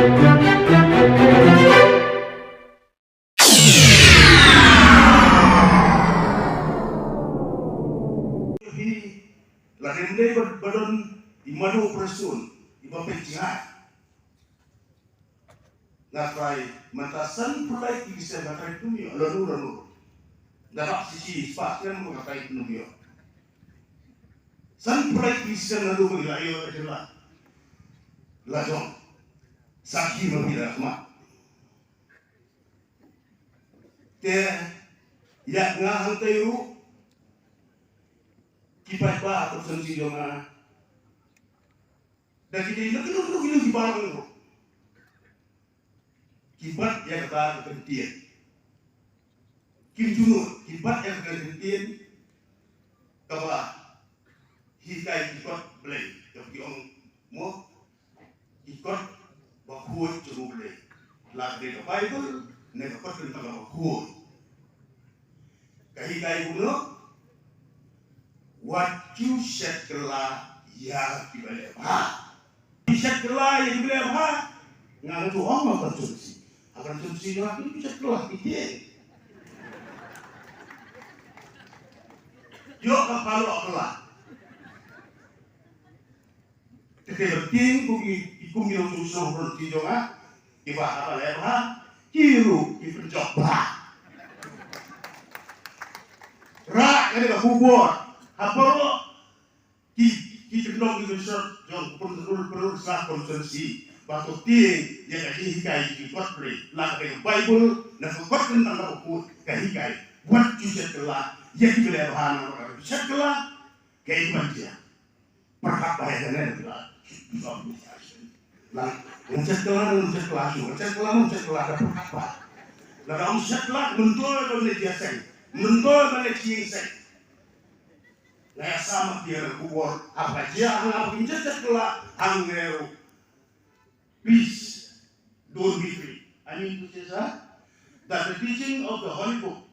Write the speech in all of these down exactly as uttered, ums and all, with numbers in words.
Hi, la dei ba, ba don i madu operation, i ba pynjngai. Nga trai, mynta san pulai ki kisen nga trai pynmih, la nu, la nu. Da rak sisi, spa, kren mo nga trai pynmih. San pulai ki kisen nga lu la ïoh la jela. La jong. Sakhi ma phi la khmat. Te, ïa nga hangtei ruh, ki paidbah ha constituency jong nga. Da ki dei na ki dei na ki dei ki balang ruh. Ki bat ïa kata ka kyntien. Kim jumut, ki bat ïa kata ka kyntien. Kaba, hikai ki kot Blei, kaba ki ong mo. Ki kot bakhuid jong U Blei. La ka dei ka Baibl, ne ka kot kyntang ka bakhuid. Ka hikai kumno, wat ju shet kylla ïa ki ba leh bha. Ki shet kylla ïa ki ba leh bha. Nga nga ju ong ma ka constituency. Ha ka constituency nga ki shet kylla ki tieng. Ïoh ka palo kylla. Te te ba tieng kum ki, kum ki nongshong shnong ki jong nga, ki ba ha ba leh bha, ki ruh ki pynjop bha. Ra ka dei ka khubor ha baroh ki, ki kyndong ki kynsot jong pynrul pynrul sa constituency ba to tieng ïa ka jinghikai ki kot Blei, la ka dei ka Baibl, na ka kot kyntang ka bakhuid ka hikai. Wat ju shet kylla ïa ki ba leh bha, na ka shet kylla ka ïa ki ban jia. Pyrkhat ba ïa kane la. Ngan shet kylla, ngan shet kylla shuh, ngan shet kylla, ngan shet kylla, da pyrkhat ba. Lada ym shet kylla, myntoi ban leit ïaseng, myntoi ban leit ïaseng. Nga ïa sam ïa ka khubor, haba jia hangne, haba kim shet kylla hangne ruh. Please, don't be free. I mean to say, sir, that the teaching of the Holy Book,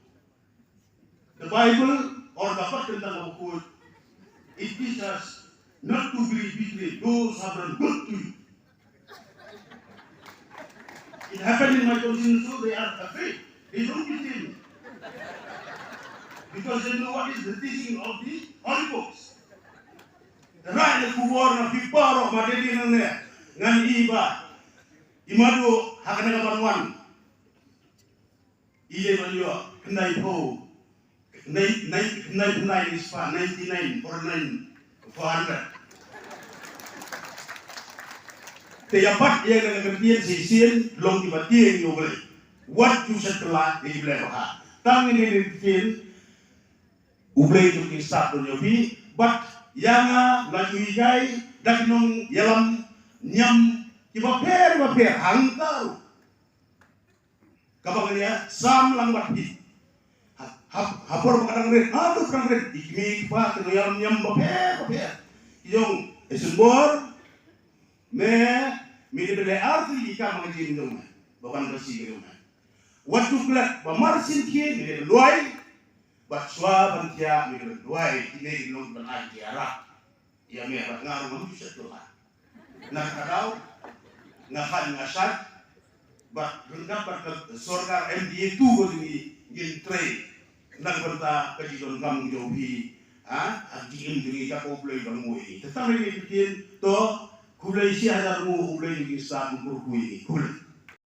the Bible, or the Kot Kyntang Bakhuid, it teaches us not to be betray those who have done good to you. It happened in my constituency, so they are afraid. They don't betray me. Because they know what is the teaching of the Holy Books. Te rai na khubor na phi baroh, ma dei nangne ngan ïohi ba i madu ha kane ka ban wan. I dei ban ïoh khyndai phew, khyndai, khyndai, khyndai, ninety-nine or nine, four hundred. Te ïa bat ïa kane ka ktien shisien, long kiba tieng ïa U Blei. Wat ju shet kylla ïa U Blei ba ha. Tang ïa kane ka ktien, U Blei jong ki stad don ïa phi, bad ïa nga la ju hikai da ki nongïalam niam kiba pher ba pher hangta ruh. Kaba ngan ïa sam lang bad phi. Ha, ha, ha por ba ka dang rit, ha, to ka dang rit, i kmie i kpa ki nongïalam niam ba pher ba pher. Ki ong, e Sembor, me, me dei ban leh artylli ki kam ha ka jingim jong me, ba ban ba shi ka jong me. Wat ju klet ba mar sien khie me dei ban duwai, bad shuwa ban thiah me dei ban duwai, kine ki long ban ai ki ïarap. Ïa me bad nga ruh ngam ju shet kylla. Na kata ka daw nga khan nga shait, bad ryngkat bad ka sorkar M D A two ba ngi, ngin trei na ka bynta ka jingdonkam jong phi, ha, ha ka jingim jong ngi, kaba U Blei u dang buh ïa ngi. Te tang ïa kine ki ktien, to, khublei shi hajar nguh U Blei jong ngi, sa khublei.